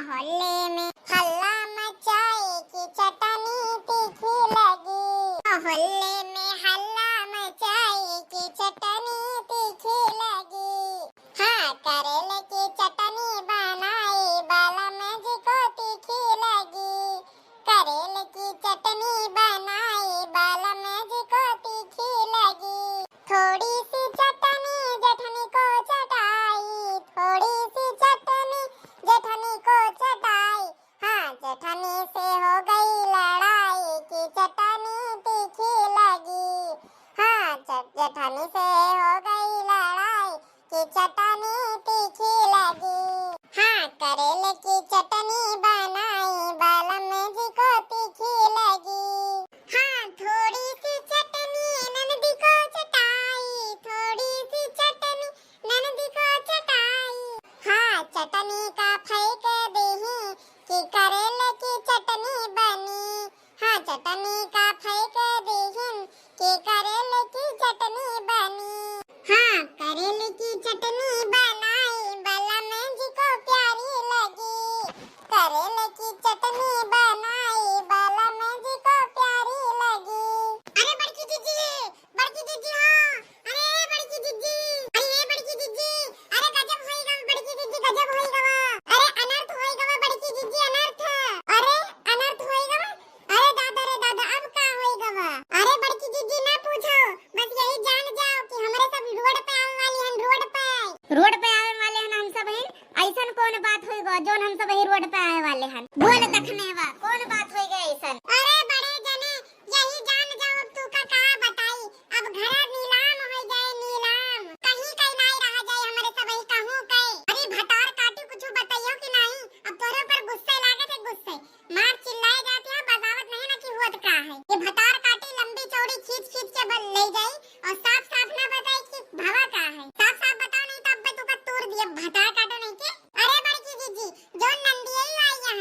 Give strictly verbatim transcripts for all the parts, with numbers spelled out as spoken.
मोहल्ले में हल्ला मचाए कि चटनी तीखी लगी। मोहल्ले में हल्ला मचाए कि चटनी तीखी लगी। हाँ, करेल की चटनी बनाई, बलम जी को तीखी लगी। करेल की चटनी बनाई, बलम जी को तीखी लगी। थोड़ी सी चटनी जेठनी को चटाई, थोड़ी सी चटनी जेठनी को चटाई। हाँ, जेठनी से हो गई लड़ाई कि चटनी तीखी लगी। हाँ, च-, जेठनी से हो गई लड़ाई कि चटनी तीखी लगी। हाँ, करेल की चटनी बनाई, बलम जी को तीखी लगी। हाँ, थोड़ी सी चटनी ननदी को चटाई, थोड़ी सी चटनी ननदी को चटाई। हाँ, चटनी का फेंक दीही कि करेल की चटनी बनी। हाँ, चटनी का फेंक दीहिन कि करेल की चटनी बनी। हाँ, करेल की चटनी बनाई, बलम जी को प्यारी लगी। करेल की चटनी बनाई, बलम जी को प्यारी लगी। अरे बड़की जीजी, बड़की जीजी हो, अरे बड़की जीजी, अरे ए बड़की जीजी, अरे गजब होई गवा बड़की जीजी, गजब होई गवा। अरे अनर्थ होई गवा बड़की जीजी, अनर्थ। अरे अनर्थ होई गवा। अरे दादा रे दादा, अब का होई गवा। अरे बड़की जीजी ना पूछो, बस यही जान जाओ कि हमरे सब रोड पे आवे वाली हन, रोड पे। रोड पे आवे वाले हन हम सब हन। ऐसन कौन बात होई गवा जौन हम सब ही रोड पे आवे वाले हन? बोल दखनेवा, कौन बात होई गई ऐसन? अरे बड़े जने, यही जान जाओ, अब तू का का बताई। अब घरा नीलाम हो जाए, नीलाम। कहीं कहीं नाई रहा जाए हमरे सब ही कहूँ कई। अरे भतार काटी कुछ बताइयो कि नहीं? अब तोरे ऊपर गुस्से लागे थे, गुस्से। मार चिल्लाए जाते हैं, बतावत नहीं ना कि होत का है। ये भतार काटी लंबी चौड़ी खींच खींच के बल ले जाई और साफ साफ ना बताई कि भवा का है। साफ साफ बताओ, नहीं तो अब मैं तुका तूर दिए, भतार काटो नहीं के। अरे बड़की जीजी, जौन नंदिया ही आई है,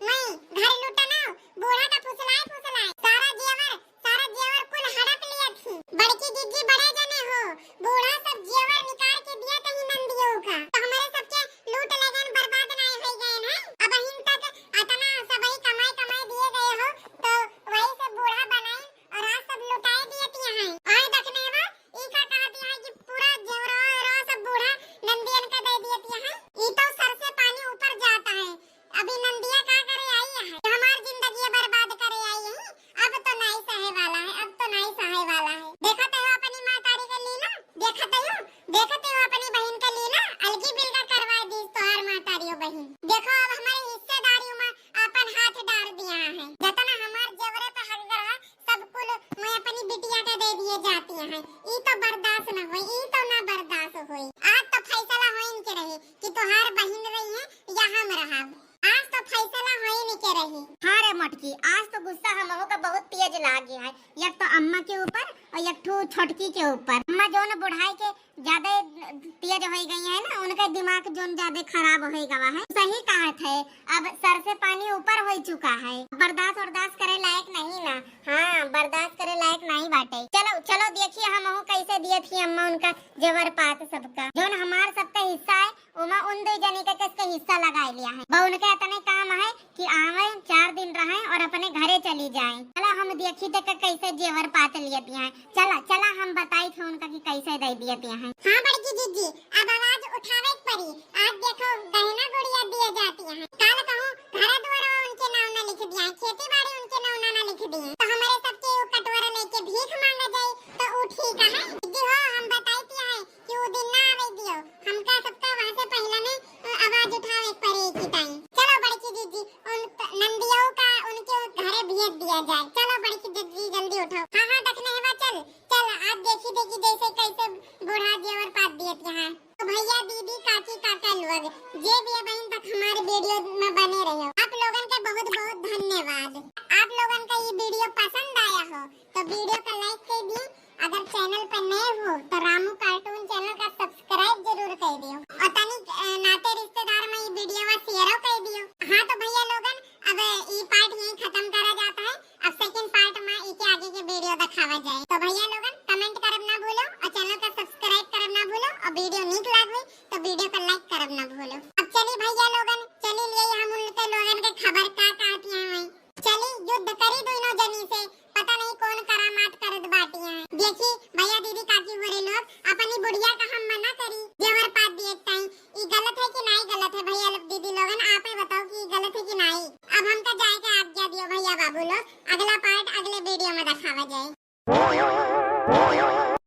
मैं घर लुटना, बूढ़ा का फुसलाए फुसलाए, सारा जेवर, सारा जेवर कुल हड़प लिया थी। बड़की जीजी बड़े जने हो, बूढ़ा सब जेवर निकाल के दिया तही नंदियों का, तो हमारे सबके लूट लेगन बर्बाद नाय होई गए हैं। अब अहिन तक अतना सबही कमाई कमाई दिए गए हो, तो वही से बूढ़ा बनाई और आज सब लुटाए दिए तिया हैं। आए दखनेवा, ई का कहा दिया है कि पूरा जेवरा वेवरा सब बूढ़ा नंदियन का दे दिए तिया हैं। ई तो सर से पानी ऊपर जाता है। अभी नंदिया का करे आई है? हमार जिंदगी बर्बाद करे आई है। अब तो नाई सहे वाला है, अब तो नाई सहे वाला है। देखत हो अपनी महतारी के लीला, देखत हो, देखत हो अपनी बहिन के लीला, अलगी बिलगा करवा दी तोहार महतारियो बहिन। देखो अब हमारे हिस्सेदारी में अपन हाथ डाल दिया है। जितना हमार जेवरे पे हक रहा, सब कुल मैं अपनी बिटिया के दे दिए जाती हैं। ई तो बर्दाश्त न होई, ई तो ना बर्दाश्त होई। आज तो फैसला होइन के रही कि तोहार बहिन रही है या हम रहब। आज तो फैसला होइन के रही। हाँ रे मोटकी, आज तो गुस्सा हमहू का बहुत तेज लागे है, एक तो अम्मा के ऊपर और एक ठो छोटकी के ऊपर। अम्मा जौन बुढ़ाई के ज्यादा तेज होई गई है ना, उनका दिमाग जौन ज्यादा खराब होई गवा है। सही कहत है, अब सर से पानी ऊपर हो चुका है, बर्दाश्त बर्दाश्त करे लायक नहीं ना। हाँ, बर्दाश्त करे लायक नहीं बाटे। चलो चलो, देखिए हमहू कैसे दिए थी अम्मा उनका जेवर पात सबका, जौन हमार सबका हिस्सा है, ओमा उन दो जने का किसके हिस्सा लगाए लिया है। बा उनके इतने काम है कि आवे, चार दिन रहे और अपने घरे चली जाए। चला हम देखी थे क-, कैसे जेवर पात लिए दिया है। चला चला हम बताई थे उनका कि कैसे दे दिए दिया है। हाँ बड़की जीजी, अब आवाज उठावे के पड़ी। आज देखो गहना गुड़िया दिए जाती है। काल कहूँ घर द्वार उनके नाम ना लिख दिया है, खेती बाड़ी उनके नाम ना, ना लिख दिए, तो हमारे सबके वो कटोरा लेके भीख मांगा जाए तो वो ठीक है? जीजी हो, हम बताई दिया है कि वो दिन ना आवे दियो, हमका सबका वहाँ से पहले ने, अ, आवाज उठावे के पड़े की टाइम। चलो बड़की जीजी, उन प-, नंदियों का उनके घरे भेज दिया जाए। चलो बड़की जीजी जल्दी उठाओ। हाँ हाँ दखनेवा, चल चल, आज देखी देखी जैसे कैसे बूढ़ा जेवर पात दिए यहाँ। तो भैया दीदी काकी काका लोग, जे भी है बहन तक हमारे वीडियो में बने रहो। आप लोगन के बहुत बहुत धन्यवाद। आप लोगन का ये वीडियो पसंद आया हो तो वीडियो का लाइक कर दी। अगर चैनल पर नए हो तो रामू कार्टून चैनल का सब्सक्राइब जरूर कर दियो और तनी, अ, नाते रिश्तेदार में ये वीडियो शेयरो कर दियो। हाँ तो भैया लोगन, अब ई पार्ट यहीं खत्म करा जाता है। अब सेकंड पार्ट में इके आगे के वीडियो दिखावा जाए। तो भैया लोगन कमेंट करब ना भूलो और चैनल का सब्सक्राइब करब ना भूलो और वीडियो नीक लाग हुई